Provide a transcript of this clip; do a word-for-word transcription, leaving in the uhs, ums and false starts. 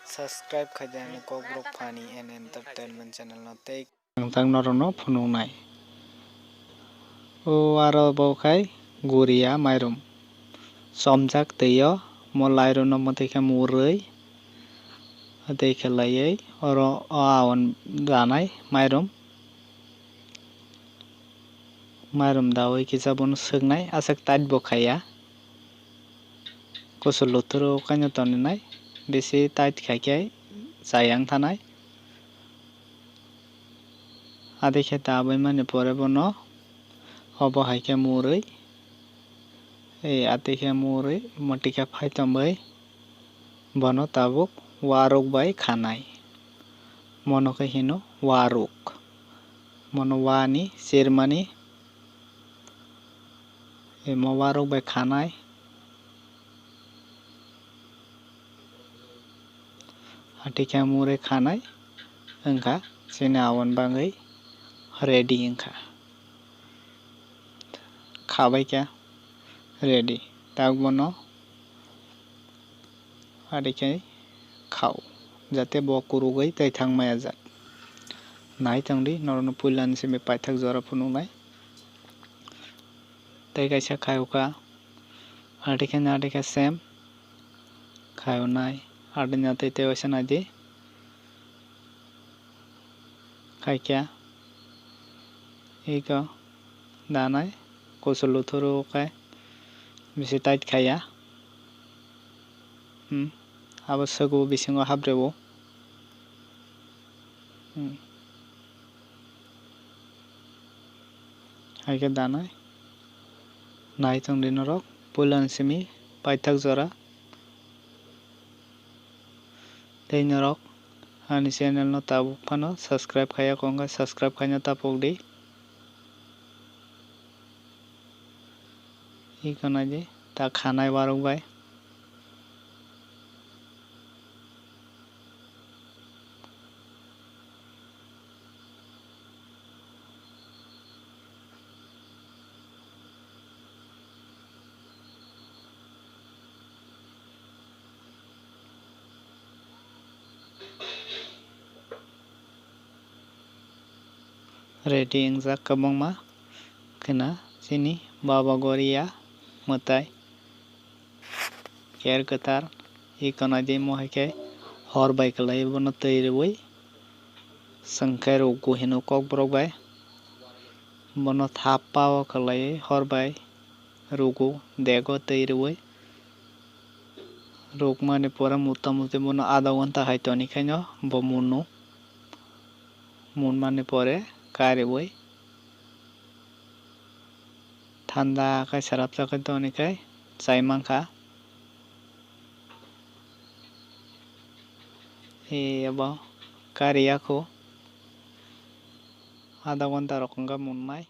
Subscribe khaidi ani Kokborok Funny and Entertainment channel no tei ang tak norokno phunuknai. O aro bo khai guria mairum chomjak twi o, mo lairum no mwtwi khe murwi tei khe laiwi oro o awan danai mairum. Mairum dawi kisa bono swknai, aswk tight bo khaiya. Kusu luthuru kaino toninai, bisi tight khaikhe chayang thanai. Adikhe dawi mani pore bono obo haikhe murwi, ei adikhe murwi mwtwi khe phai tongwi. Bono tabuk waruk bai khanai. Mono khe hino waruk. Mono wani chermani. Imo waruk bai khanai. Athikhe murwi khanai wngkha chini awan bagwi ready wngkha. Khabaikha ready. Tak bono. Ari khe khao, jate bo kurugwi tei thang maya jak. Nai tongdi, norokno puilani simi paithak jora phunuknai. Tei kaisa khaio kha, ari khe nari khe sem khaio nai, ari na tei tei waisa naidi. Khaikha iko danai kuchuk luthuru khe bisi tight khaiya. Hmm. Abo swkgo bisingo haprebo. Hmm. Hai khe danai. Nai tongdi norok. Puilani simi paithak jora. Tei norok ani channel no tabuk phano subscribe khaiya kho wngkha, subscribe khaina tapuk di. Iko nai di, ta khanai warok bai. Ready wngjak kwbangma khwna chini baba goria mwtai. Ker kwthar, iko nai di, mo hai khe hor bai kwlai bono twi rwui, chwng khe rukgo hino kokborok bai. Bono thapa o kwlai hor bai rukgo, dego twi rwui. Rukmani pore mota moti bono adha ghonta hai toni khaino bo muno. Munmani pore kariui thanda khe srapsa khe toni khe chai mankha. E abo kariya kho adha ghonta rok wngkha munnai.